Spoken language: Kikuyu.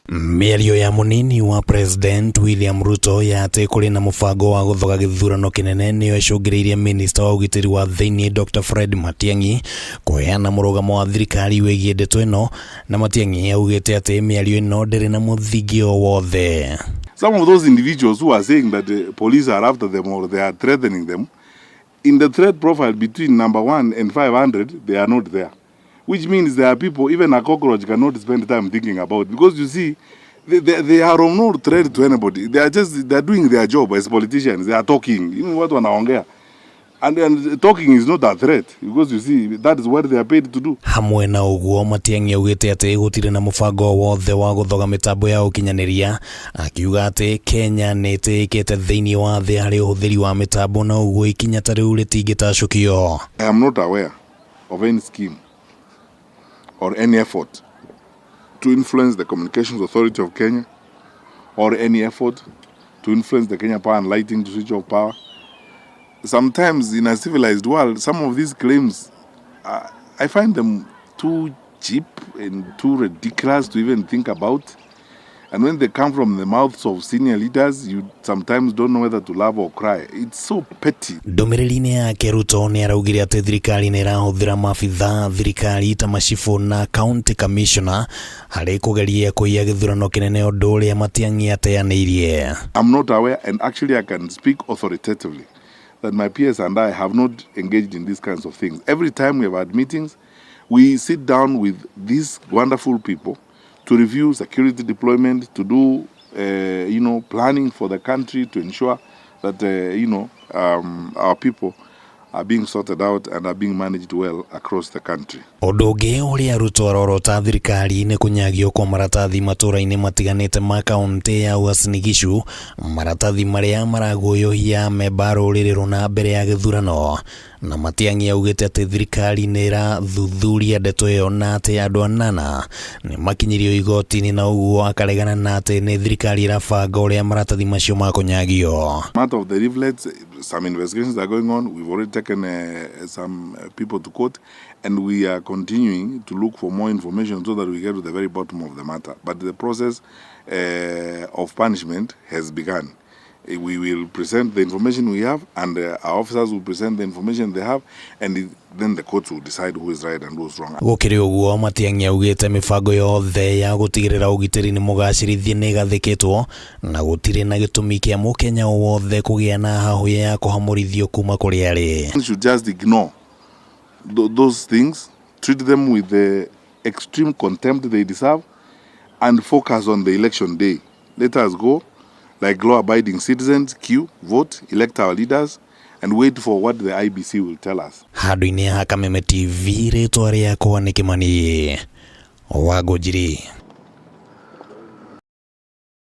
Mĩario ya mũnini wa President William Ruto ya atĩ kũrĩ na mũbango wa gũthoga gĩthurano kĩnene nĩyo ĩcũngĩrĩirie minista wa ũgitĩri wa thĩinĩ Dr Fred Matiang'i kũheana mũrũgamo wa thirikari wĩgiĩ ndeto ĩno, na Matiang'i augĩte atĩ mĩario ĩno ndĩrĩ na mũthingi o wothe. Some of those individuals who are saying that the police are after them or they are threatening them, in the threat profile between number 1 and 500, they are not there. Which means there are people, even a cockroach cannot spend time thinking about. Because you see, they are of no threat to anybody. They are just, they are doing their job as politicians. They are talking. You know what wanaongea. And talking is not a threat because you see, that is what they are paid to do. Hamwe na ũguo, Matiang'i augĩte atĩ gũtirĩ na mũbango wothe wa gũthoga mĩtambo ya ũkinyanĩria, akiuga atĩ Kenya nĩ ĩtĩĩkĩte thĩinĩ wa thĩ harĩ ũhũthĩri wa mĩtambo na ũguo ikinya ta rĩu rĩtingĩtacũkio. I am not aware of any scheme or any effort to influence the Communications Authority of Kenya or any effort to influence the Kenya Power and Lighting to switch off power. Sometimes in a civilized world, some of these claims, I find them too cheap and too ridiculous to even think about. And when they come from the mouths of senior leaders, you sometimes don't know whether to laugh or cry. It's so petty. Ndũmĩrĩri-inĩ yake, Ruto nĩ araugire atĩ thirikari nĩ ĩrahũthĩra maabitha thirikari ta macibũ na county commissioner harĩ kũgeria kũiya gĩthurano kĩnene, ũndũ ũrĩa Matiang'i ateanĩirie. I'm not aware, and actually I can speak authoritatively, that my peers and I have not engaged in these kinds of things. Every time we have had meetings, we sit down with these wonderful people to review security deployment, to do planning for the country to ensure that our people are being sorted out and are being managed well across the country. Ũndũ ũngĩ ũrĩa Ruto arorota thirikari nĩ kũnyagio kwa maratathi matũũra-inĩ matiganĩte ma kaũntĩ ya Uasin Gishu, maratathi marĩa maraguoyohia memba a rũrĩrĩ rũna mbere ya gĩthurano, na Matiang'i augĩte atĩ thirikari nĩ ĩrathuthuria ndeto ĩyo na atĩ andũ anana nĩ makinyirio igoti-inĩ, na ũguo akaregana na atĩ nĩ thirikari ĩrabanga ũrĩa maratathi macio makũnyagio. Matter of the leaflets, some investigations are going on. We've already taken some people to court, and we are continuing to look for more information so that we get to the very bottom of the matter. But the process of punishment has begun. We will present the information we have, and our officers will present the information they have, and then the courts will decide who is right and who is wrong. Gũkĩrĩ ũguo, Matiang'i augĩte mĩbango yothe ya gũtigĩrĩra ũgitĩri nĩ mũgacĩrithie nĩ ĩgathĩkĩtwo na gũtirĩ na gĩtũmi kĩa mũkenya o wothe kũgĩa na hahũya ya kũhamũrithio kuma kũrĩa arĩ. We should just ignore those things, treat them with the extreme contempt they deserve, and focus on the election day. Let us go like law-abiding citizens, queue, vote, elect our leaders, and wait for what the IEBC will tell us. Handũ-inĩ ha Kameme TV, rĩtwa rĩakwa nĩ Kĩmani wa Ngũnjiri.